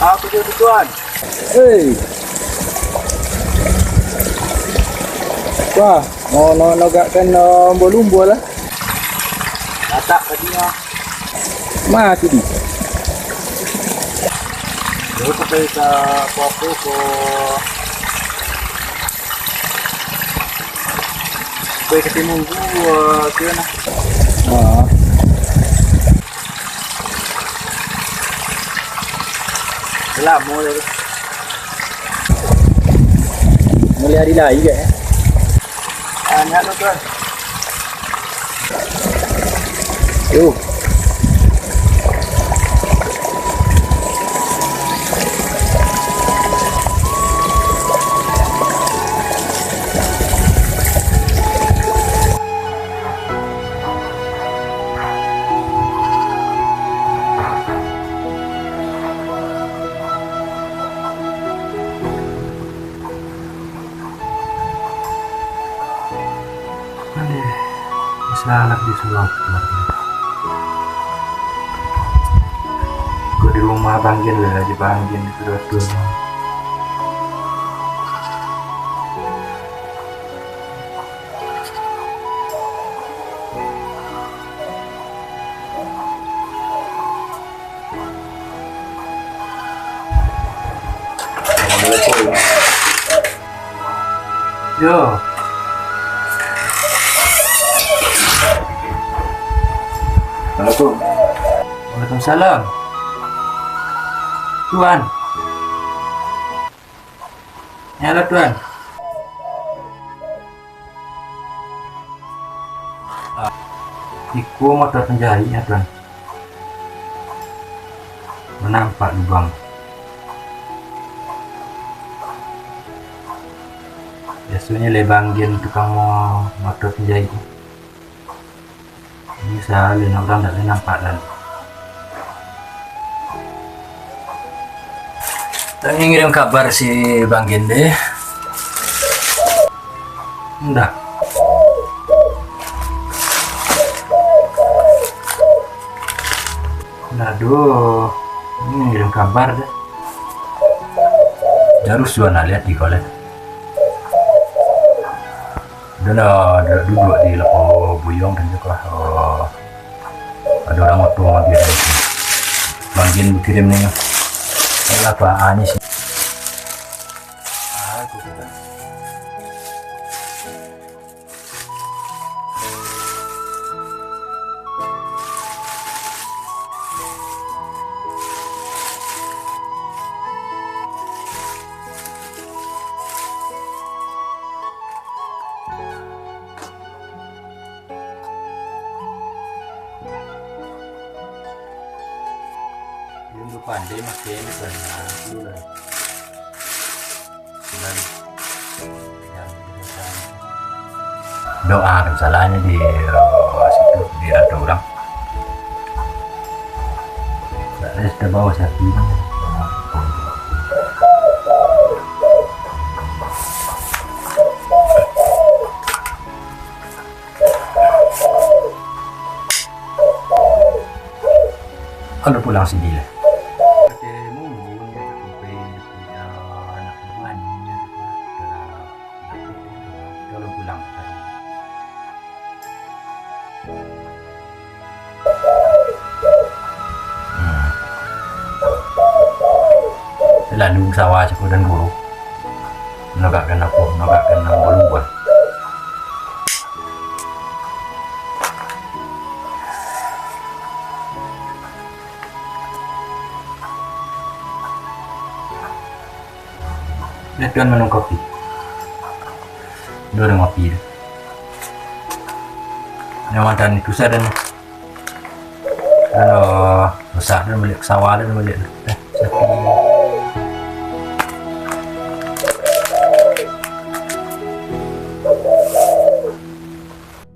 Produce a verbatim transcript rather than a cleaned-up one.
Apa dia tu, Tuan? Hei. Wah, mau no-, nogakkan, no, lumba-lumba lah. Matak tadi mah. Mati di. Yo, sampai ka apa-apa ko. Sampai ka Timun Gua, tu nah. Ah. Lamo dah tu. Mulai hari lai kan, eh? Banyak tu, Tuan. Yo. Aduh, masalah di Sulapan. Kok di rumah Bang Gin lah, di Bang Gin itu dua-duanya. Assalamualaikum. Yo. Assalamualaikum. Waalaikumsalam. Tuan. Nyo lah, Tuan. Ah, iko motor panjahiknyo, Tuan. Manampak lubang. Biasonyo lai Bang Gin tukang mo-, motor panjahik. Ini salah, nak urang dak nampak dah. Tadi ngirim kabar si Bang Gin deh. Ndak. Ndak doh. Ini ngirim kabar deh. Harus juo nak lihat di kolek. Udah lah, duduak-duduak di lapau buyuang kan, cako lah. Oh. Ado urang oto manggia dari siko. Bang Gin bakirim ni. Alah, apo ni sih? Ah, aku suka. Pandai makai ni, pandai. Doa kan salahnya di, eh, situ, di atau urang. Tak ada, sudah bawa sapi. Kalau pulang sini lah. Kalau pulang. Hmm. Lalu sawah cako dan guru. Nogakkan apo? Nogakkan namo lumbuang. Dah tuan minum kopi. Dah, dah ngopi dah. Dah makan itu sadan. Aduh, rusak dah balik ke sawah dah balik. Eh.